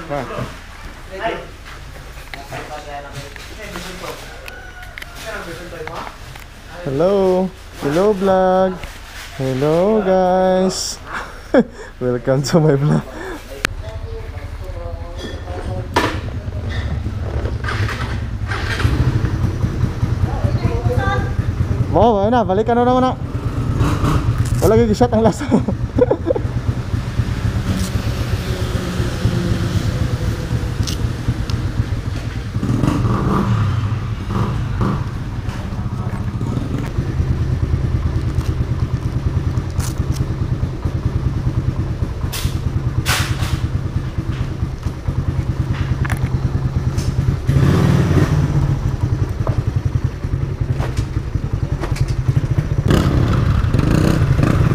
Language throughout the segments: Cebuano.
Ha. Hello. Hello vlog. Hello guys. Welcome to my vlog. Wow, ayun na, balik ka na naman na. Wala gyud shot ang last.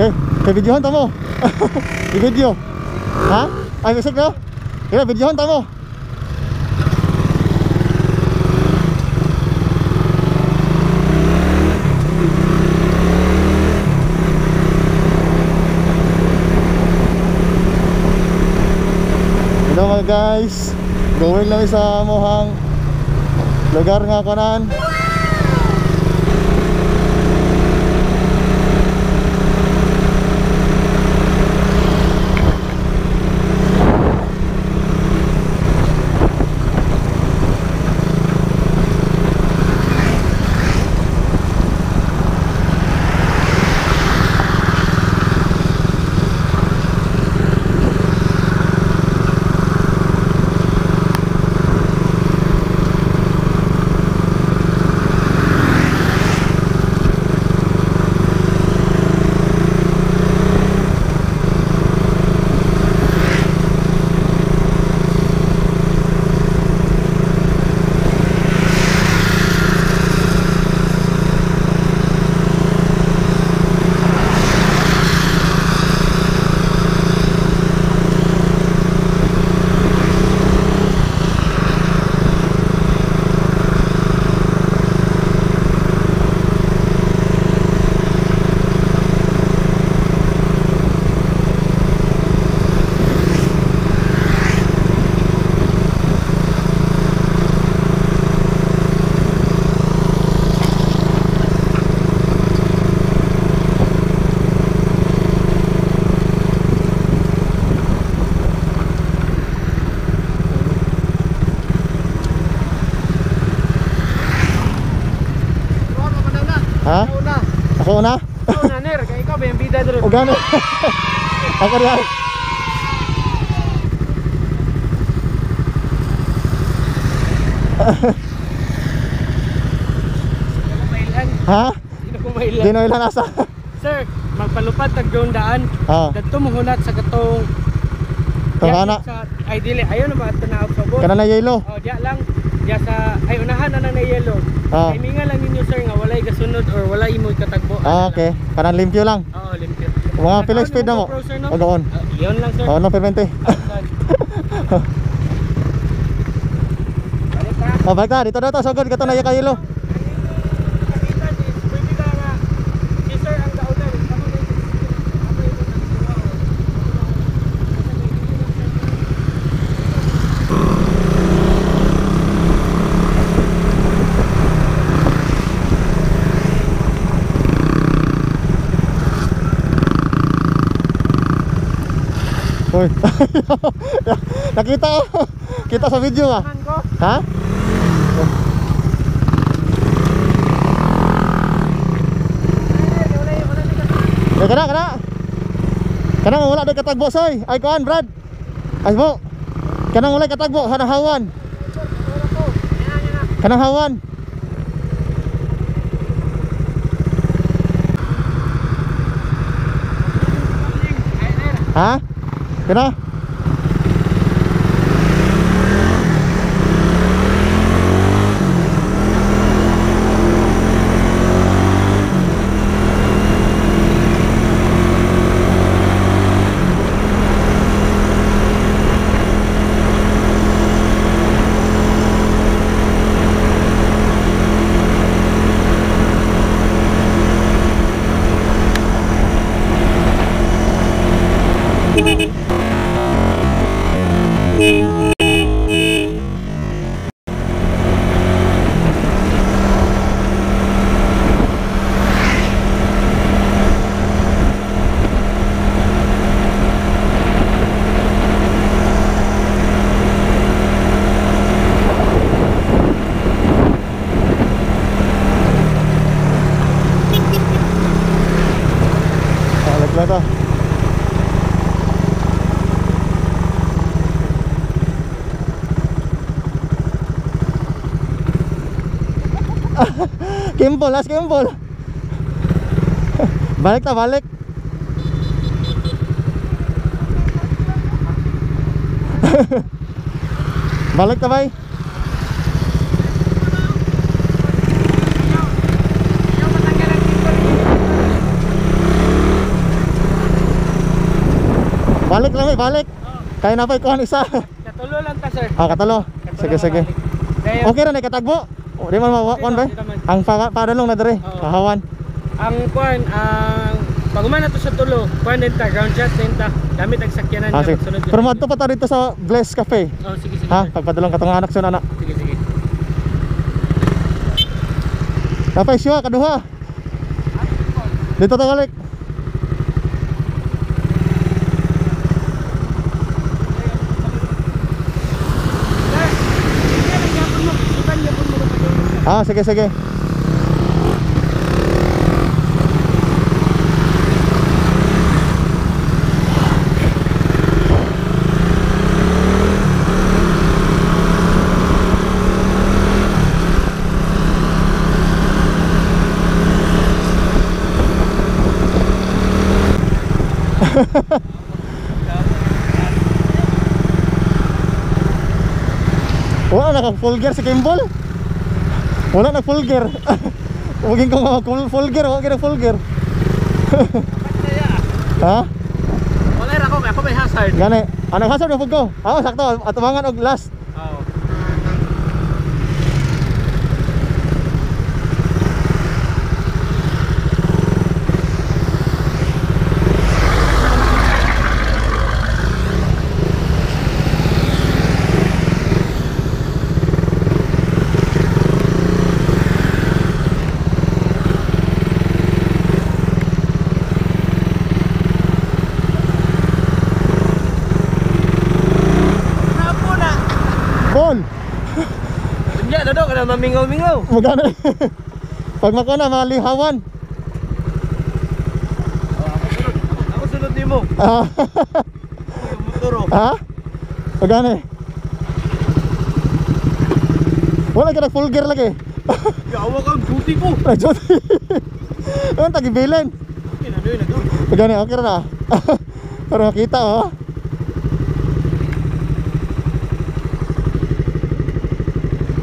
Okay, kay videohan ta mo. I-video. Ha? Ay, bisik no? Kaya videohan ta mo. Hello mga guys. Going lang sa mohang lugar nga kanan. Ha? Ako una? Ako una, ner. Kaya ikaw ba yung bida dito? O gano'n? Ako rin. Ha? Hindi ko mailhan. Hindi na mailhan asa? Sir, magpalupad tag drone daan. Ah. Dadto muhulat sa katong Tungana. Sa, ay dili, ayaw na ba ato na sa ubos? Kana na yellow. Oh, diya lang. Diya sa ay unahan na na yellow. Ah. Kay minga lang ninyo sir nga walay gasunod or walay imoy katagbo. Ah, okay. Kanang limpyo lang. Oo, limpyo. Mga pila speed na mo? O O doon. Iyon lang sir. Oo, no permente. Balik ka. Oh, balik ta. Dito na to. Sugod kato na yung yellow. Uy. Nakita oh. Kita sa video ah. Ha? Eh, kana kana. Kana wala day katagbo soy. Ay kuan Brad. Ay mo. Kanang wala katagbo kanang hawan. Kanang hawan. Ha? Kana? Kimbol, las kimbol. Balik ta, balik. Balik ta, bay. Balik lang, balik. Kaya na pa ikuhan isa. Katulo lang ta, sir. Ah, katulo. Sige, sige. Dayon, Okay ra na katagbo. O, di man mawakuan ba? Ang padulong na diri, kahawan. Ang kuan, ang pag na to sa tulo, kuan din ta, ground shot din ta. Gamit ang sakyanan Ah, nga sige. magsunod. Pero madto pa ta dito sa Bless Cafe. Oh, sige, sige. Ha, Sir. pagpadulong katong anak siya anak. Sige, sige. Napay siya kaduha. Dito ta balik. Sir, sige lang gyapon mo, sukan gyapon mo padulong. Ah, sige sige. Wala naka full gear si Kimball. Wala na full gear. Huwagin ko nga full gear, wag na full gear. Ha? Wala ra ko, kay ako may hazard. Gani. Ano hazard na pud ko? Ah, sakto atubangan og last. Oo. Napo na. Ball. Unya na daw kana mamingaw-mingaw. Magana. Pag makuna malihawan. Ako sunod nimo. Ah. Yung motor oh. Ha? Magana. Wala ka na full gear lagi. Yawa kang duty ko. Ay, Jod. Ano tagibilin? Kinanoy na doon. Magana, okay ra na. Pero makita oh.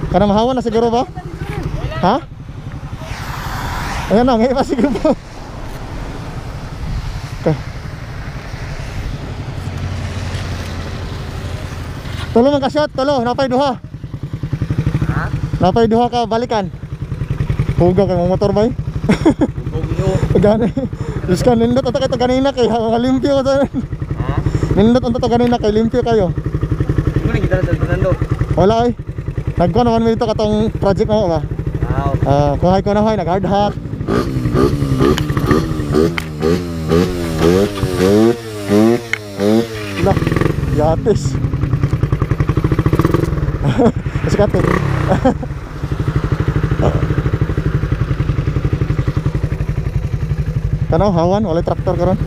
Kana mahawan na siguro ba? Ha? Ayan na, ngayon pa siguro po. Okay. Tulo man ka shot, tulo, napay duha. Ha? Napay duha ka balikan. Hugaw kay mga motor bay. Bugyo. Gani. Diyos ka, nindot ata kayo ganina kay mga limpyo ko. Ha? Nindot ata ganina kay limpyo kayo. Mo nang gitara sa Fernando. Wala ay. Nagkuha naman mo dito katong project mo ba? Aw. Ah, kuhay ko na hoy, nag hard hat. Lah, yatis. Sikat eh. Kanaw hawan, walay traktor karon.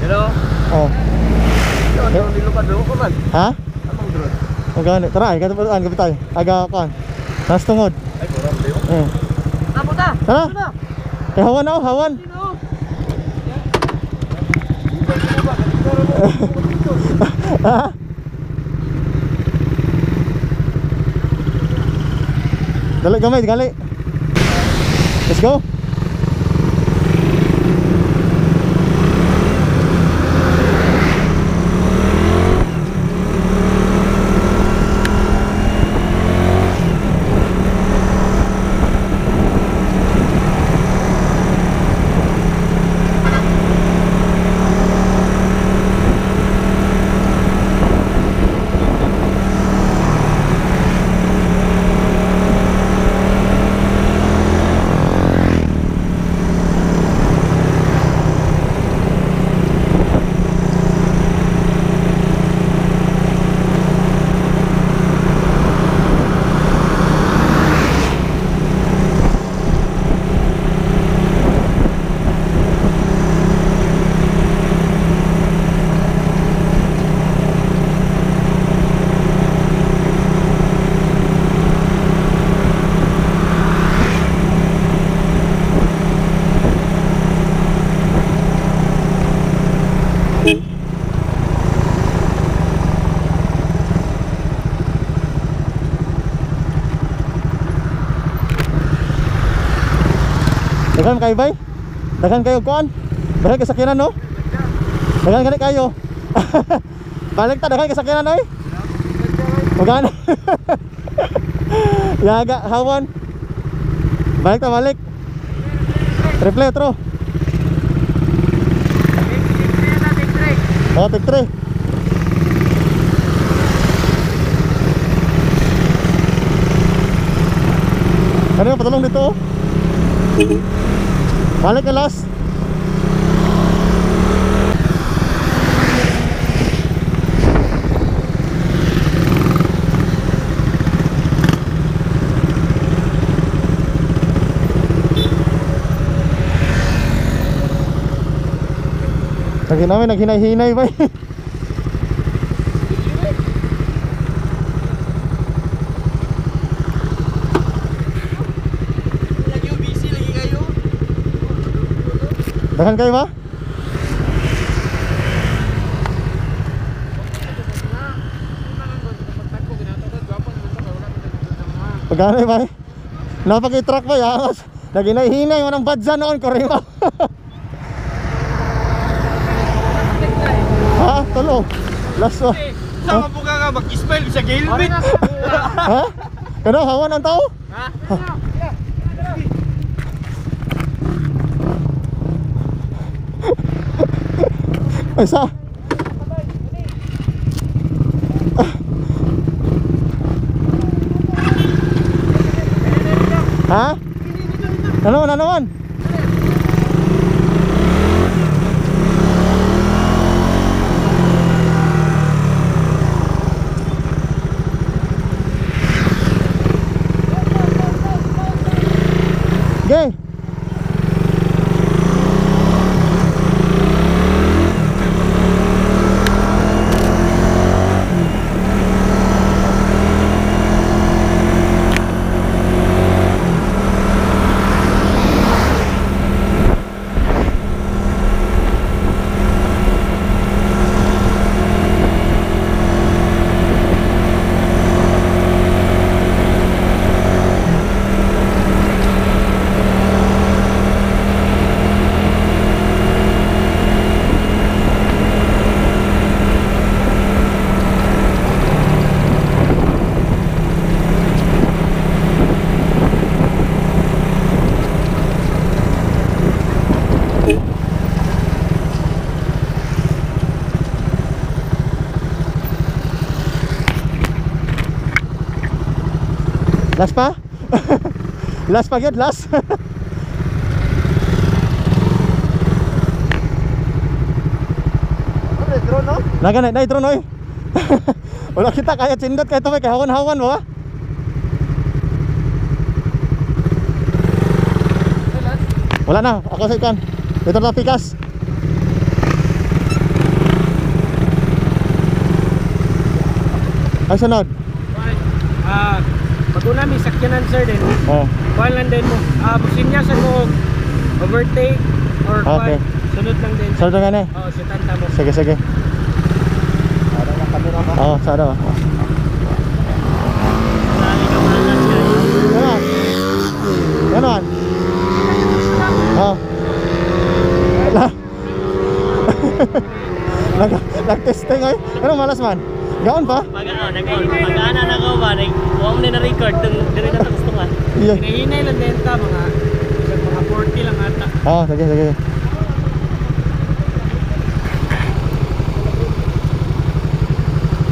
Hello. Oh. Yo, ano nilupad do ko man? Ha? Amang drone. Ang gani, tara, ay kapitan, kapitan. Aga kan. Nas tungod. Ay, boram dayo. Eh. Tapo ta. Tara. Ano na? Kay hawan na, oh, hawan. Sino? Ha? Dali gamay, gali. Let's go. Daghan kayo bay? Daghan kayo kuan? Daghan kay sakyanan no? Daghan gani kayo. Balik ta daghan kay sakyanan oy. Magana. Yaga hawan. Balik ta balik. Replay tro. Oh, take 3. Ano yung patulong dito? Oh? Balik na last. Lagi namin naghinay-hinay ba? Lagi busy lagi kayo. Daghan kayo ba? Pagkano ba? Napaki-truck ba? Yangas. Naghinay-hinay mo ng badya noon, korema. Ha? Tulo. Last one. Sama po ka nga mag-smile sa helmet. Ha? Kano, hawan ang tao? Ha? Ay, sa? Ha? Ano, ano naman? Okay. Last pa? Last pa yun, last. Drone no? Naga na, na drone oy. Wala kita kaya cindot kaya ito kay hawan-hawan ba? Wala na, ako sa ikan. Dito na pikas. Ay sunod. Ah, pag una mi sakyanan sir din. Oh. Kuan lang din mo. Ah, musin niya sa kung overtake or Okay. kuan. Sunod lang din. Sunod lang eh. Oo, si tanta mo. Sige, sige. Ano na camera ba? Oo, sa ano. Sali ka malas guys. Ano? Ano? Oh. La. Nag nag-testing ay. Ano malas man? Gaon pa? Pag ano, nag-ana na ko ba, nag huwag mo na record tung diri na to gusto ka. Iya. Hinahinay lang din ta mga mga 40 lang ata. Oh, sige, sige.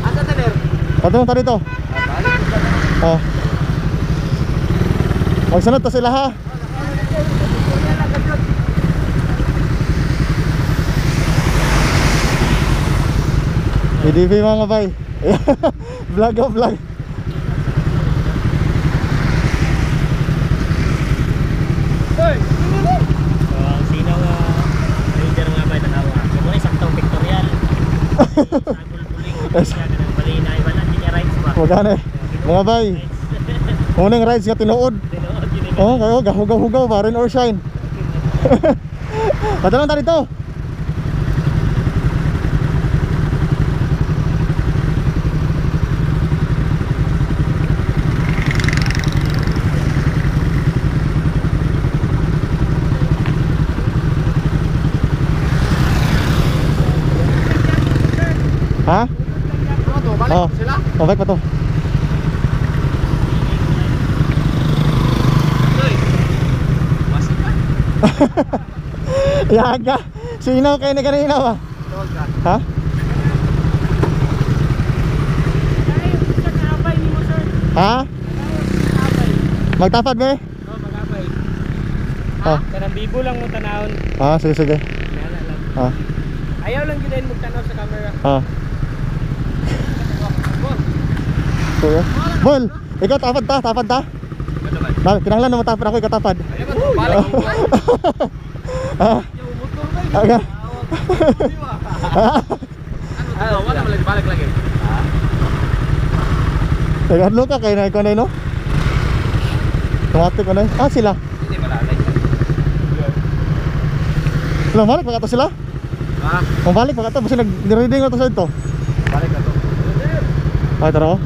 Asa taner? Patungong ta dito. Oh. Magsunod ta sila ha. PDB mga bay. Vlog oh, vlog. So ang sino nga ranger nga ba nakawa. So mo saktong pictorial. Sagol buling siya kanang balina wala di niya rights ba. Magana eh. Mga bay. Unang rides nga tinuod. Tinuod yun eh. Oh, kayo gahugaw-hugaw ba rin or shine. Padalong ta dito. Oh, bike pa to. Uy. Wasi ka. Yaga. Sinaw kayo na kanina ba? Tawag ka. Ha? Ay, sa kaabay ni mo, sir. Ha? Kaabay. Magtapad be? Oh, mag-abay. Ah. Kanang bibo lang mo tanawon. Ah, sige sige. Wala lang. Ah. Ayaw lang gyud mo tanaw sa camera. Ah. Kuya. Bol, ikaw tapad ta, tapad ta. Ano ba? Na, kinahanglan na matapad ako, ikaw tapad. Ay, ba? Balik ko. Ah. Yung motor ba? Aga. Ano, wala man lagi balik lagi. Tagadlo ka kay na ikaw na no? Tumati ko na. Ah, sila. Hindi malalay. Sila balik pa ka to sila? Ha? Kung balik pa ka to, basta nag-reading na to sa ito. Balik na to. Ay, tara oh.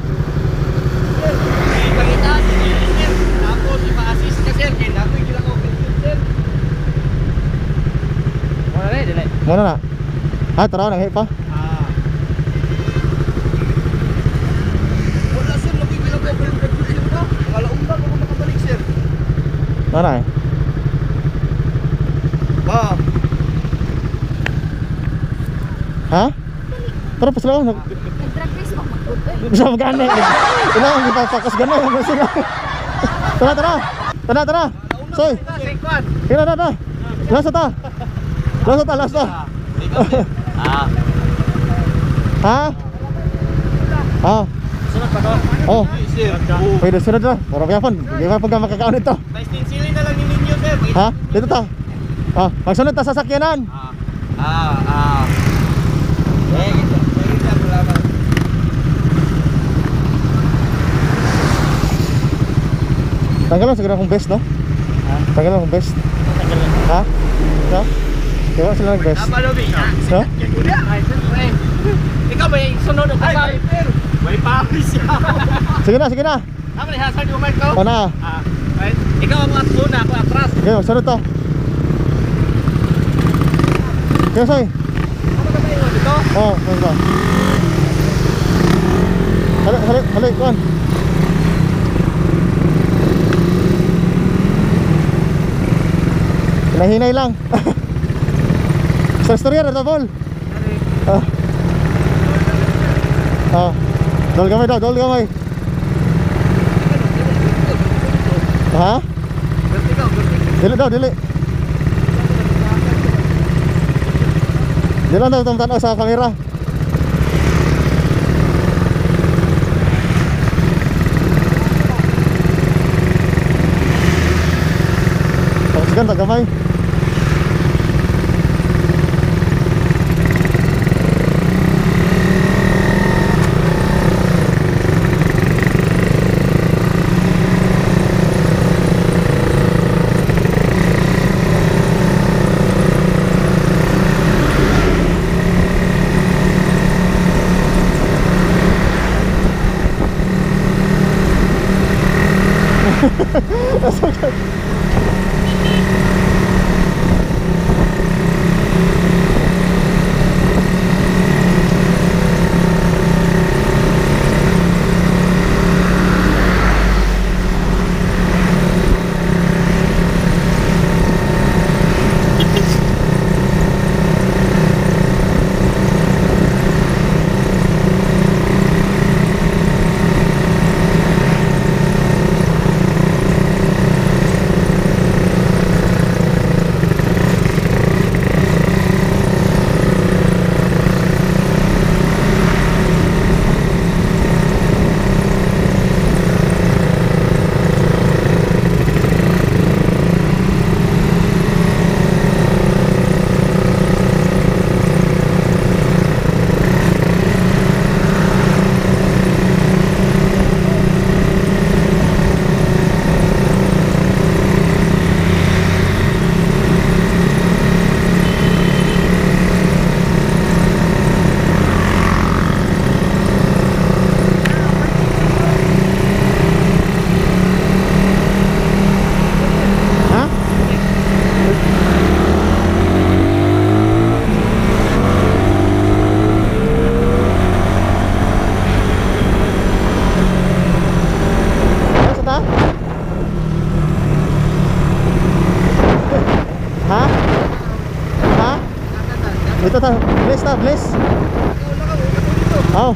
Pangita, sige, sir. Tapos ipa-assist ka, sir. Kaya nakoy gila ko, sir. Wala na, dili. Muna na. Ah, tara, nanghi pa. Ah. Wala, sir. Nakoy gila ko, sir. Wala umbang ako makabalik, sir. Muna eh. Ba. Ha? Tara pa sila. Oh. Nag-drag race mo magbutoy. Bisa magani. Ila ang ipapakas gano'n. Ano sila? Tara, tara. Tara, tara. Soy. Tara, tara, tara. Last na ta. Last na ta, last na. Ah. Ha? Ah. Sunod pa ko. Oh. Sir. Pwede sunod na. Mura pa yapon. Hindi pa pagka makakaon ito. Nice din sili na lang ni ninyo, sir. Ha? Dito ta. Ah, magsunod ta sa sakyanan. Ah. Ah, ah. Eh, ito. Ito, salamat. Tanggal lang siguro akong best, no? Tanggal lang akong best. Tanggal lang. Ha? No? Kaya sila nag-best. Tama, Lobi. No? Ay, sir, eh. Ikaw ba yung sunod o kasal? May pawis siya. Sige na, sige na. Tama ni Hasan yung mic ko. O na. Ah. Right. Ikaw ang una, ako atras. Okay, magsunod ta. Okay, Soy. Ano ba tayo dito? Oh, sunod ta. Hali, hali, hali, kuan. Hinahinay lang. Sa storya na bol. Ah. Ah. Dol gamay daw, dol gamay. Ha? Vertigo, vertigo. Dili daw, dili. Dili lang daw tanaw sa kamera. Tapos ganda gamay. That's okay. Dito ta, bless ta, bless. Oh.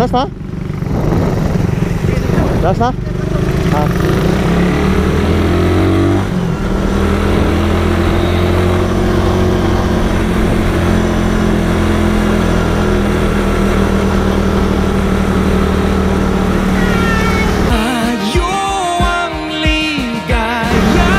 Last na? Last na? Ah. Tayo ang ligaya.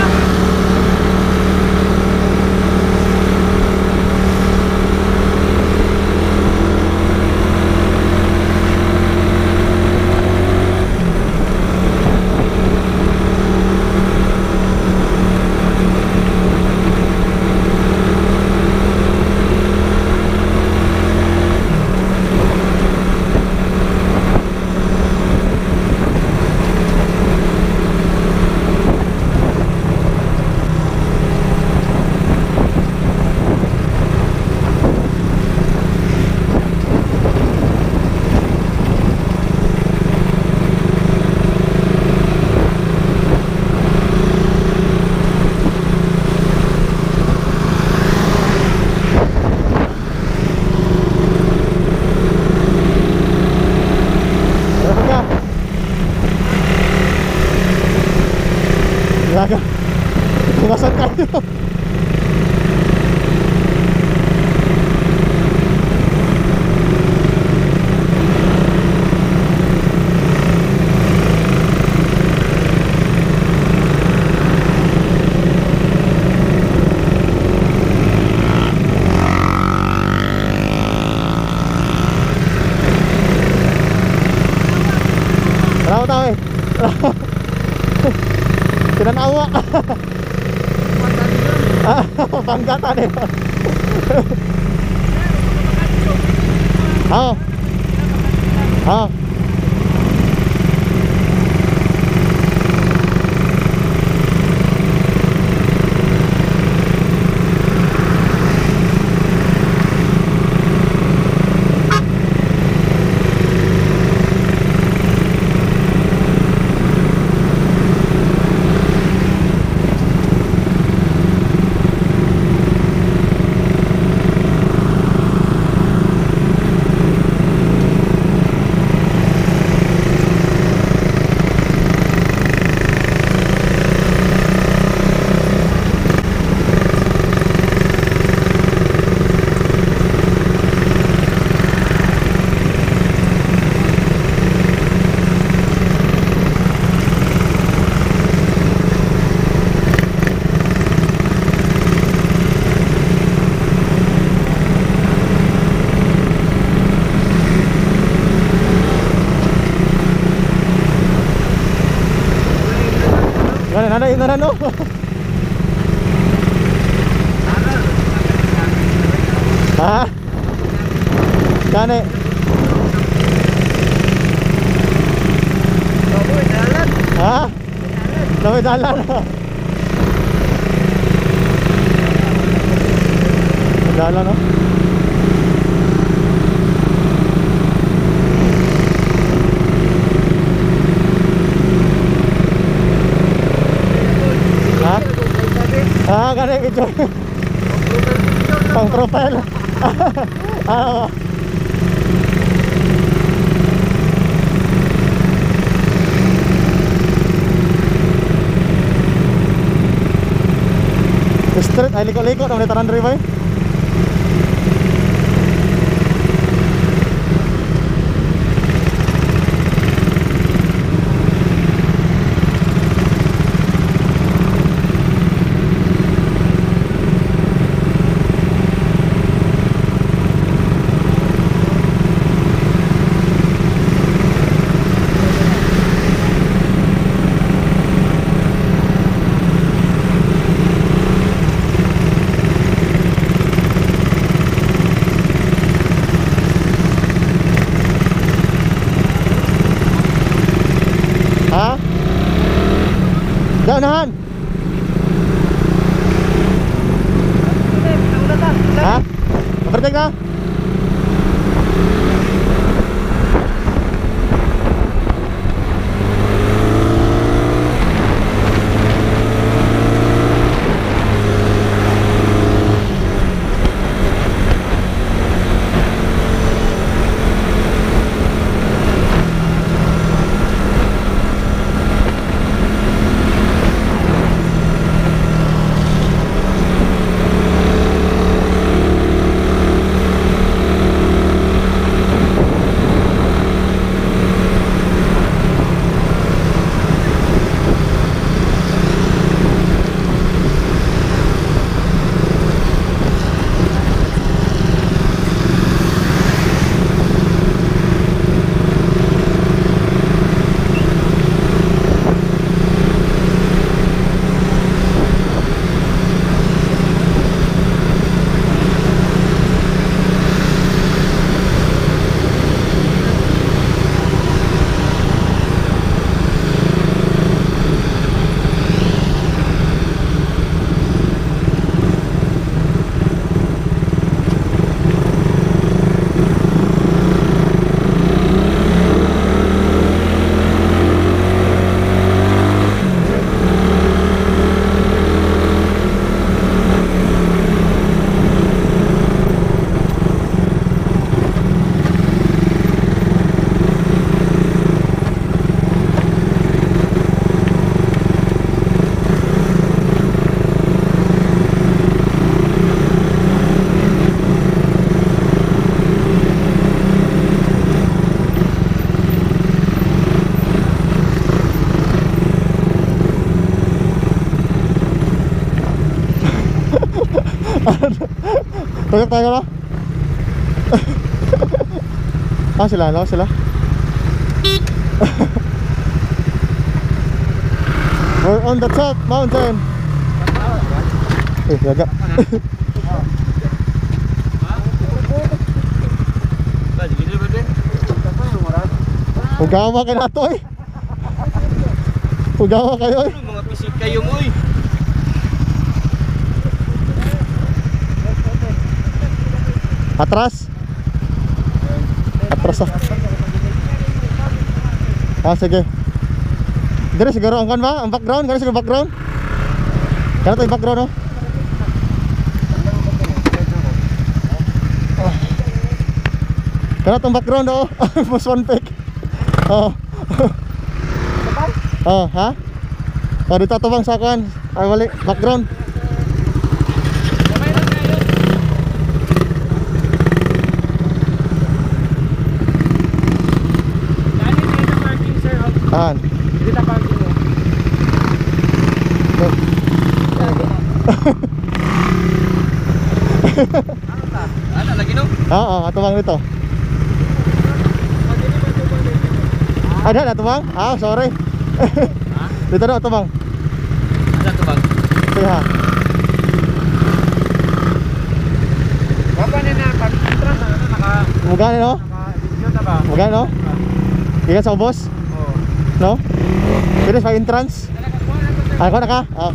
Gaga. Pumasan kayo. Bravo tao eh. Tinanawa. Panggatan eh. Oo. Oo. Nanay, nanay, no? Ha? Kani? Ha? Dami dalan. Dalan, no? Ha? Ah, kani picture. Pang profile. Ah. Street ay liko-liko naman tanan diri bay. Ha? Danahan. Ha? Overtake na? Tuyok tayo na. Ah, sila, no? Sila. We're on the top mountain. Eh, yaga. Ugawa kayo na to eh. Ugawa kayo eh. Mga pisik kayo mo eh. Atras. Atras ah. Ah, sige. Dire siguro ang kan ba? Ang background, kani siguro background. Kana to yung background oh. Kana tong background oh. Mas one pick. Oh. Oh, ha? Oh, dito atubang sa kuan. Ay wali, background. Saan? Dito parking mo. Ano lagi no? Oo, atubang dito. Ada atubang? Ah, sorry. Dito na atubang. Ada atubang. Sige ha. Baba na na. Mugana no? Mugana no? Ikan sa ubos? No? Finish pa entrance? Ah, kuha na ka? Ah.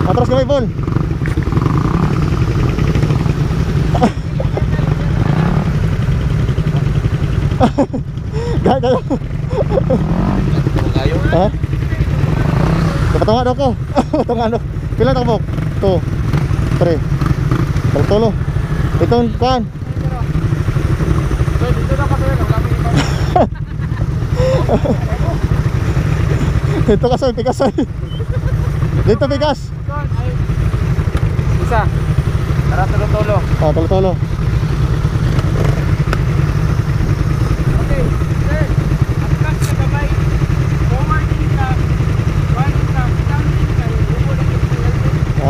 Atras kami, Paul. Gaya, gaya. Ha? Patunga daw ko. Patunga daw. Pila ta kabok? 2 3. Tulo. Itong kuan. Dito ka, soy, pikas, soy. Dito pikas. Isa. Tara, tulo-tulo. Ah, tulo-tulo. Okay, sir. Atras na kamay. Forward din ka. One ka. Down din ka. Upo lang yung helmet.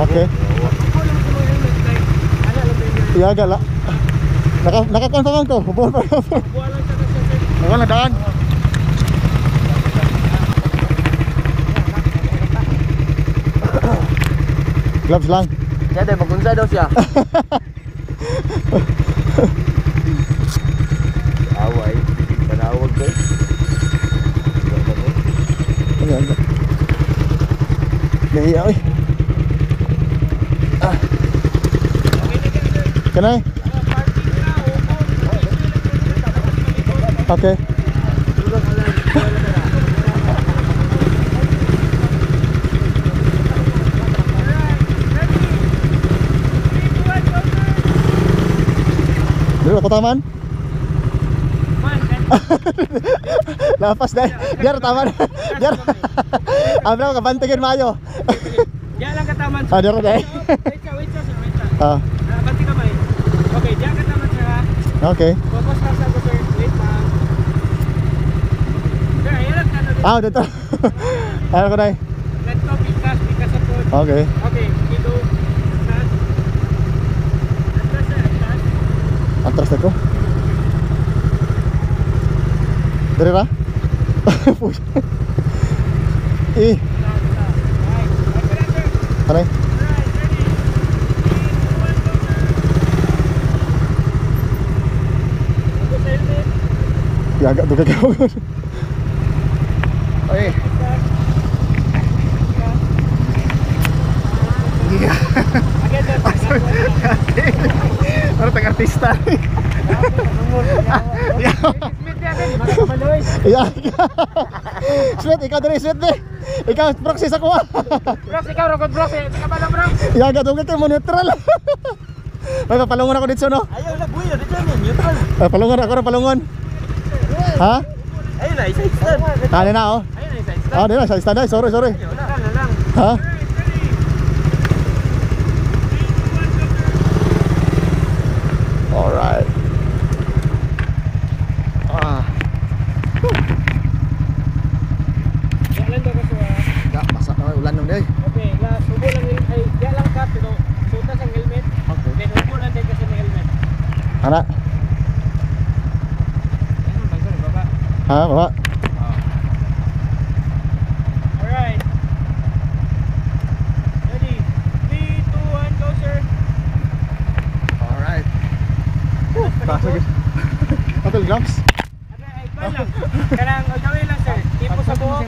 Okay. Upo lang yung helmet. Like, ano alam mo yun? Iyaga la. Naka pa man ko. Buwan pa. Buwa lang siya kasi, sir. Wala daan. Gloves lang. Siya dahil magunsa daw siya. Away. Panawag ko. Ano ano. Nahiya oy. Ah. Kanay? Okay. Dili ko taman? Lapas dahil. Diyan taman. Diyan. Abra ka bantigin mayo. Diyan lang kataman, sir. Ah, diyan dahil. Wait ka, wait ka, sir. Wait ka. Ah, Ah, banti kamay. Okay, diyan kataman, sir, ha? okay. Focus lang sa ako, sir. Wait lang. Sir, ayan lang kano dito. Ah, dito. Ano ko dai? Ganito, pikas, pikas sa pod. Okay. Okay, kilo. Atras. Atras, sir, atras. Atras na ko. Dire ra? Push. Eh, Alright. Okay lang, sir. kanay. Alright, ready. 3, 2, 1, go, sir. Focus sa helmet. Yaga dugay ka. Oy. Pikas. Pikas. Again, sir. Para tag-artista. Smith yan, Yaga. Sweet, ikaw dire, sweet be. Ikaw proxy sa kuha. Bros, ikaw, Rokot Bros. Eh. Ikaw ba lang, bro? Yaga dugay kay mo neutral. May papalungon ako dito no. Ayaw na buhay na dito ni neutral. Ay, palungon ako na palungon. Ha? Ayun na isa stand. Tali na oh. Ayun na, isa, isa. Ah, di na, sa stand Sorry, sorry. Lang na lang. Ha? Alright, ready. 3, 2, 1, go, sir. Alright. Ah, Diyan lang daw kasi, ah. ga basa na ulan nung day. Okay, last. Hubo lang yung, ay, diyan lang ka, pero sutas ang helmet. Okay. Then hubo lang din kasi ng helmet. Ana. Ayun, basta na baba. Ha, baba. Alright. Ready? 3, 2, 1, go, sir. Alright. Basa gid. Atol gloves. Ay, ay, lang. Kanang, gawin lang, sir. Tipo sa buhok.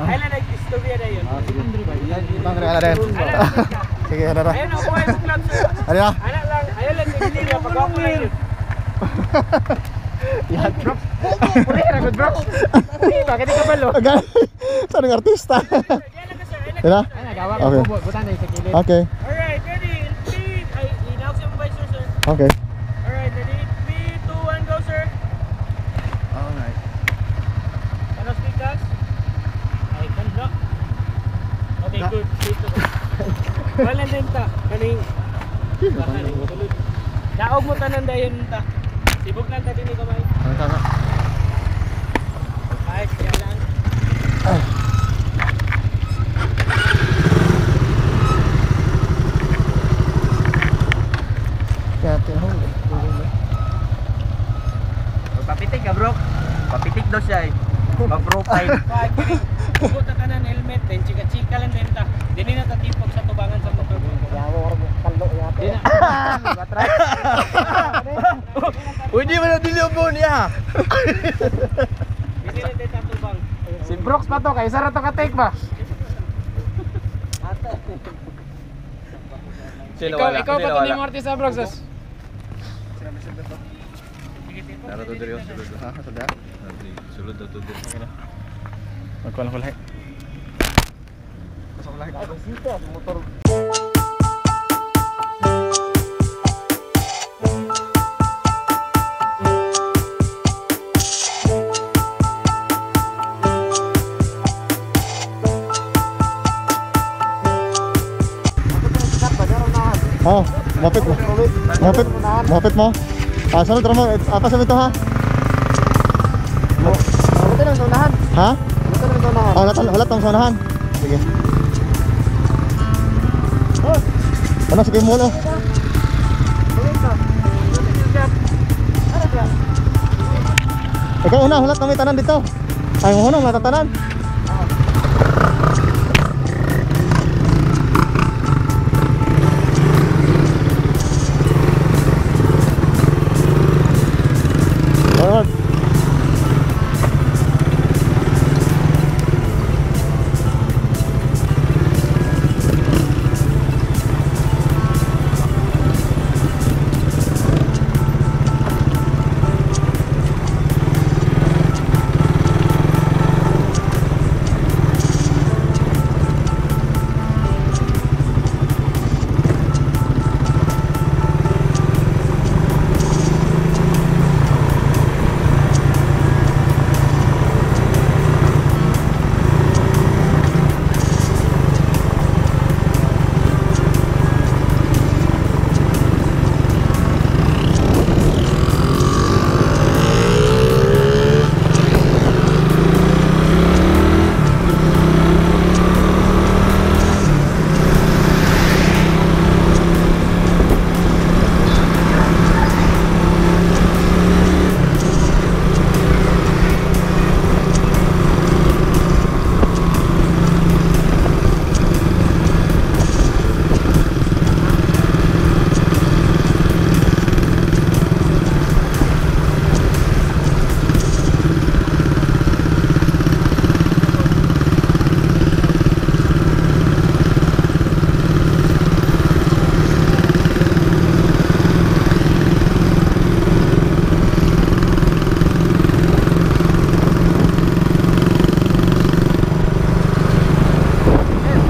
Ay lang, nag-istorya na yun. Bang re ala din. Sige, ana ra. Ayun, ako ay club, sir. Ano na? Ana lang, ayun lang, sige, sige, pag-ako lang yun. Yan. Purera, good bro. Bakit ka balo? Agad. Sa ng artista. Diyan lang ka, sir. Ayun lang, Diba? sir. Ay, nagawa Okay. ko. Butan na sa kilid. Okay. Alright, ready? In 3, ay, inawag sa mobile, sir, sir. Okay. Alright, ready? 3, 2, 1, go, sir. Alright. Ano, speakers? Ay, kan block. Okay, good. Dito. Wala din ta. Kaning, baka rin, sulod. Daog mo tanan dayon ta. Sibog lang ta din ni kamay. Ano tama? Ay, kaya lang. Kaya tinahong. Papitik ka bro. Papitik daw siya eh. Pa-profile. Kaya kini, hugot na tanan helmet, then chika-chika lang din ta. Dili na ta tipog sa tubangan sa motor. Di na. Uy, di mo na dilubon niya. Si Brooks pa to, kay isa ra to ka take ba? Sino Ikaw, wala? ikaw Sino pa to ni wala? Morty sa Brooks. As. Tara to diri, sulod. Ha, sa Sulod to diri. Magkuha lang ko lahi. Oh, mapit mo. Mapit, mapit mo. Ah, sunod mo. Apa sa ito ha? Wala lang unahan. Ha? Wala lang unahan. Oh, wala tong sonahan. Sige. Ano sige mo lo? Ikaw una, hulat kami tanan dito. Ay, mo na tanan. Forward.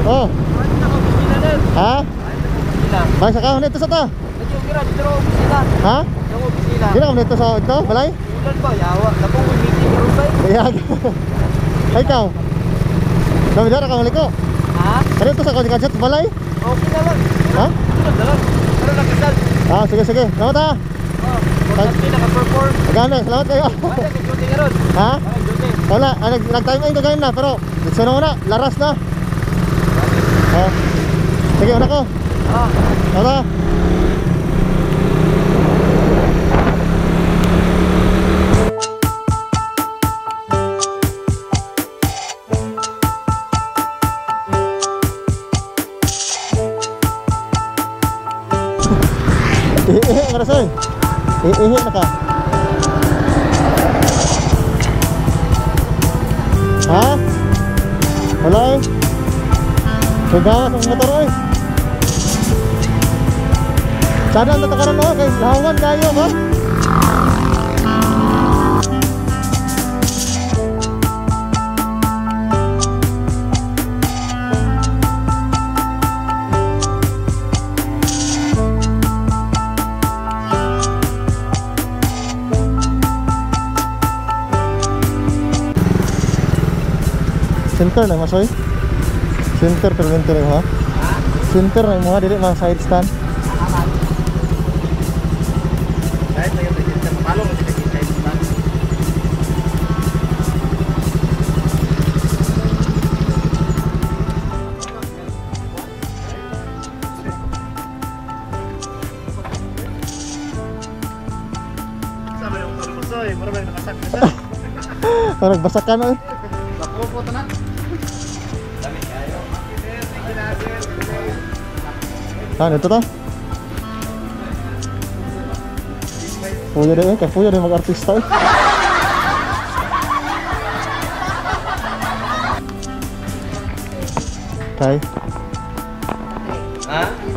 Oh. Ha? Bay sa kahon dito sa ta. Ha? Dili ka dito sa ito, balay? Ulan ba yawa? Tapos may meeting karon bay. Iyag. Ay ikaw. Dami dara ka maliko. Ha? Ano ito sa kajat balay? Okay na lang. Ha? Sulod na lang. Pero nakasal. Ah, sige sige. Salamat ha. Oh, importante naka-perform. Gana, salamat kayo. Wala kay duty karon. Ha? Wala duty. Wala, ah, nag-time in ko na pero dito na una, laras na. Oh. Sige, una ko. Ah. Tara. Ihi ka na, soy. Ihi na ka. Ha? Wala eh. Sugawas ang motor eh. Sana ang tatakaran mo kay lahawan kayo ba? Center na masoy. Center pero center ha. Center na mo dili mga side stand. Kahit na yung palong sa side stand. Sama yung kalusoy, mura ba yung nakasak na siya? Parang basakan oy. Nakupo to na. Ah, ito to. Kapuya din eh, kapuya din mag-artista eh. Kay? Ha?